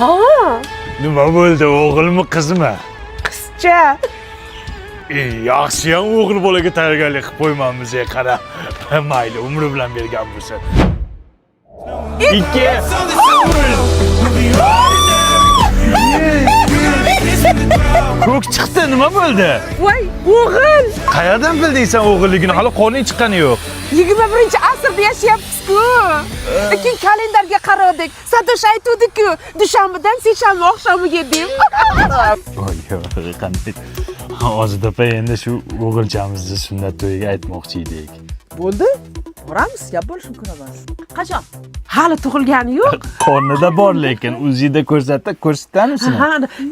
Ha. Nima bo'ldi, o'g'ilmi, qizmi? Qizcha. Yaxshiyam o'g'il bolaga tayyorgarlik qilib qo'ymamiz, qara. Mayli, umri bilan bergan bo'lsa. 2 Ko'k chiqdi, nima bo'ldi? Voy, o'g'il. Qayerdan bilding sen o'g'illigini? Hali qorning chiqqani yo'q. 21-asrda yashayapmiz-ku. Keyin kalendarga qaradik. Satosh aytuvdi-ku, dushanbadan seshanba oqshomiga deb. Voy, qanday. Hozir opa, endi shu o'g'ilchamizni sunnat to'yiga aytmoqchi edik. Bo'ldi? Boramiz, gap bo'lishi mumkin emas. Qachon? Hali tug'ilgani yo'q. Qornida bor, lekin UZIda ko'rsatdi, ko'rsatamisini? Ha,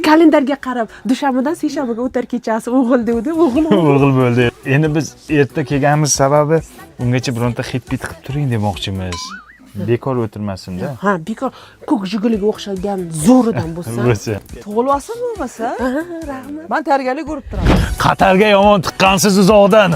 kalendarga qarab, dushanbadan seshanbaga o'tar kechasi o'g'il devdi, o'g'il. O'g'il bo'ldi. Endi biz erta kelganimiz sababi ungacha bironta hit bit qilib turing demoqchimiz. Bekor o'tirmasin-da. Ha, bekor ko'k jiguliga o'xshagan zo'ridan bo'lsa. Bo'lsa. Tug'ilib olsin bo'lmasa. Rahmat. Men tayyorgarlik ko'rib turaman. Qatarga yomon tiqqansiz uzoqdan.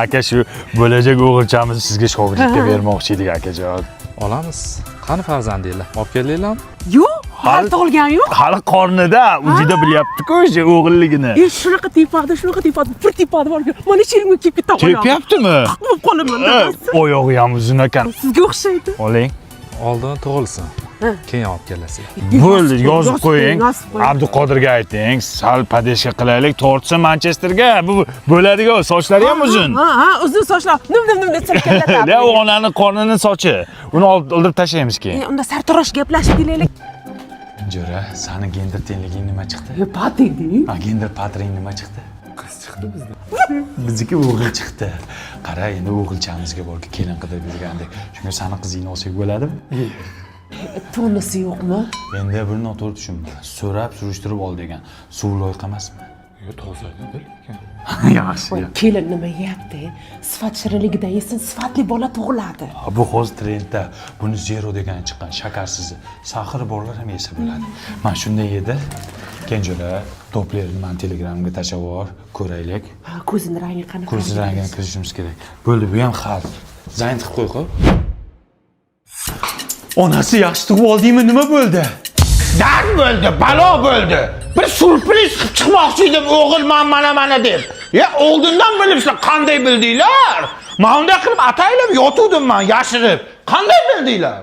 Aka, shu bo'lajak o'g'ilchamizni sizga shogirdlikka bermoqchi edik, akajon. Olamiz. Qani farzandinglar? Olib keldinglarmi? Yo'q, hali tug'ilgani yo'q. Hali qornida, o'zida bilyapti-ku o'sha o'g'illigini. Shunaqa tepadi, shunaqa tepadi, bir tepadi bor. Mana sherimga kelib ketdi. Tepyaptimi? Bo'lib qolaman. Oyog'i ham uzun ekan. Sizga o'xshaydi. Oling. Oldin tug'ilsin. Keyin olib kelasizlar. Bo'ldi, yozib qo'ying. Yozib qo'ying. Abduqodirga ayting, sal padeshka qilaylik, tortsin Manchesterga. Bu bo'ladigan, sochlari ham uzun. Ha, ha, uzun sochlar. Nim nim nim deb silkilatadi. La, u onani qornini sochi. Uni oldirib tashlaymiz keyin. Unda sartarosh gaplashib kelaylik. Jo'ra, sani gender tengliging nima chiqdi? Yo, pating. Ha, gender patring nima chiqdi? Qiz chiqdi bizda. Bizniki o'g'il chiqdi. Qara, endi o'g'ilchamizga borki kelin qidirib yurgandek. Shunga sani qizingni olsak bo'ladimi? Tonisi yo'qmi? Endi buni noto'g'ri tushunma. So'rab, surishtirib ol degan. Suv loyiq emasmi? Yo'q, toza lekin. Yaxshi. Kelin nima yeyapti? Sifat shirinligidan yesin, sifatli bola tug'iladi. Bu hozir trendda. Buni zero degani chiqqan, shakarsiz. Saxir borlar ham yesa bo'ladi. Mana shunday yedi. Kenjo'ra, toplerni man Telegramga tashlab yubor, ko'raylik. Ha, ko'zini rangi qanaqa? Ko'z rangini kirishimiz kerak. Bo'ldi, bu ham hal. Zayn tiqib qo'y, qo'y. Onasi yaxshi tug'ib oldingmi, nima bo'ldi? Dard bo'ldi, balo bo'ldi. Bir surpriz qilib chiqmoqchi edim, o'g'il man mana deb. Ya oldindan bilibsizlar, qanday bildinglar? Men unday qilib ataylab yotuvdim man yashirib. Qanday bildinglar?